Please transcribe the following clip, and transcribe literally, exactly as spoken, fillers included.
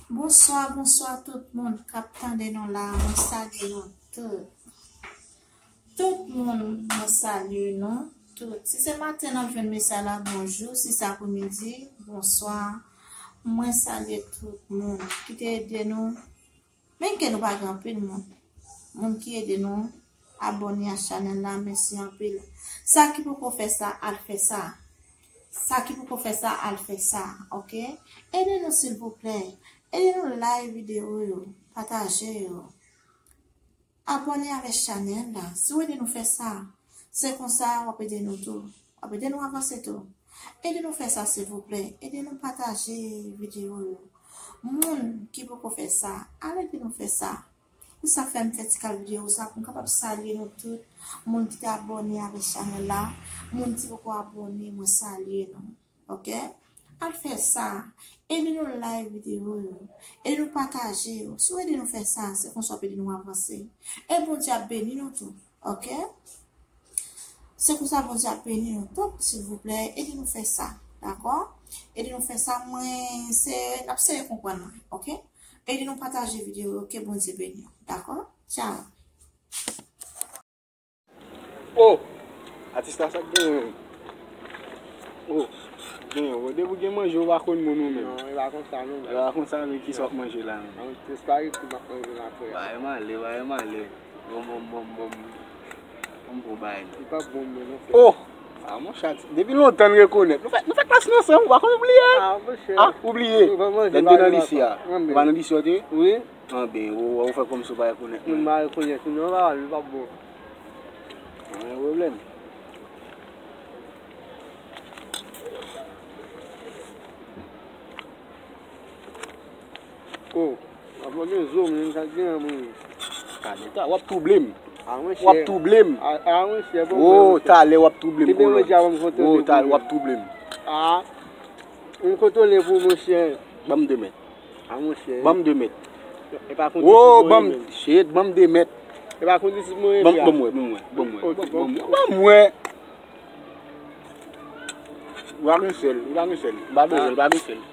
Bonswa, bonswa tout moun k ap tande nou la. Mwen salye nou tout. Tout moun, mwen salye nou tout. Si se maten n ap jwenn mesaj la, bonjou. Si se apremidi, bonswa. Mwen salye tout moun ki te ede nou. Menm ke nou pa gen anpil moun. Moun ki ede nou abòne a chanèl la, mèsi anpil. Sa ki poko fè sa, al fè sa. Sa ki poko fè sa, al fè sa, oke? Ede nou silvouplè. Ede nou like videyo yo, pataje yo. Abòne avèk chanèl la. Si w ede nou fè sa, se konsa w ap ede nou tou. W ap ede nou avanse tou. Ede nou fè sa silvouplè. Ede nou pataje videyo yo. Moun ki poko fè sa, al ede nou fè sa. Ou sa fè m fè ti kal videyo sa pou m kapab salye nou tout. Moun ki te abòne avèk chanèl la, moun ki poko abòne, mwen salye nou. Oke? Al fè sa. Ede nou like videyo yo. Ede nou pataje yo. Si w ede nou fè sa, se konsa w ap ede nou avanse. E Bondye ap beni nou tou. Oke? Se konsa Bondye ap beni nou tou, silvouplè. Ede nou fè sa. Dakò? Ede nou fè sa. Mwen, se, n ap seye konprann mwen. Oke? Ede nou pataje videyo yo. Ke Bondye beni w. Dakò? Tchao. Oh! Atis la, sa k genyen? Oh! Genyen, bro. Depi w gen manje, ou pa konn moun ou menm. Non, e pa konsa non, e pa konsa, men kisa w ap manje la menm? An, se espageti m ap manje la, frè. Bay male, bay male. Bon, bon, bon, bon. Bon, bon, bay. Li pa bon, men non, frè. Oh! Ah, monchè, depi lontan n rekonèt. Nou fè, nou fè klas nou ansanm, ou pa konn oubliye? Ah, monchè. Ah, oubliye. Lè n te nan lise a. Ou pa nan lise a, ou te? Wi. Anben, ou, ou fè kòmsi ou pa rekonèt mwen. Mwen pa rekonèt ou non, pa, li pa bon. Pa gen pwoblèm. Oh, w ap gen zo, men sa gen an mwen. Talè, ta, w ap twouble m. Ah, monchè. W ap twouble m. Ah, ah, monchè, bon, oh, monchè. Talè, w ap twouble m, kolòn. Oh, talè, w ap twouble m. Ah, m kontwole pou monchè. Ban m de mèt. A monchè. Ban m de mèt. E pa konn. Oh, ban m, shit, ban m de mèt. E pa konn isit mwen ye. Ban m wè, ban m wè, ban m wè. Ban m wè. Ou pa gen sèl, ou pa gen sèl. Ou pa bezwen, ou pa gen sèl.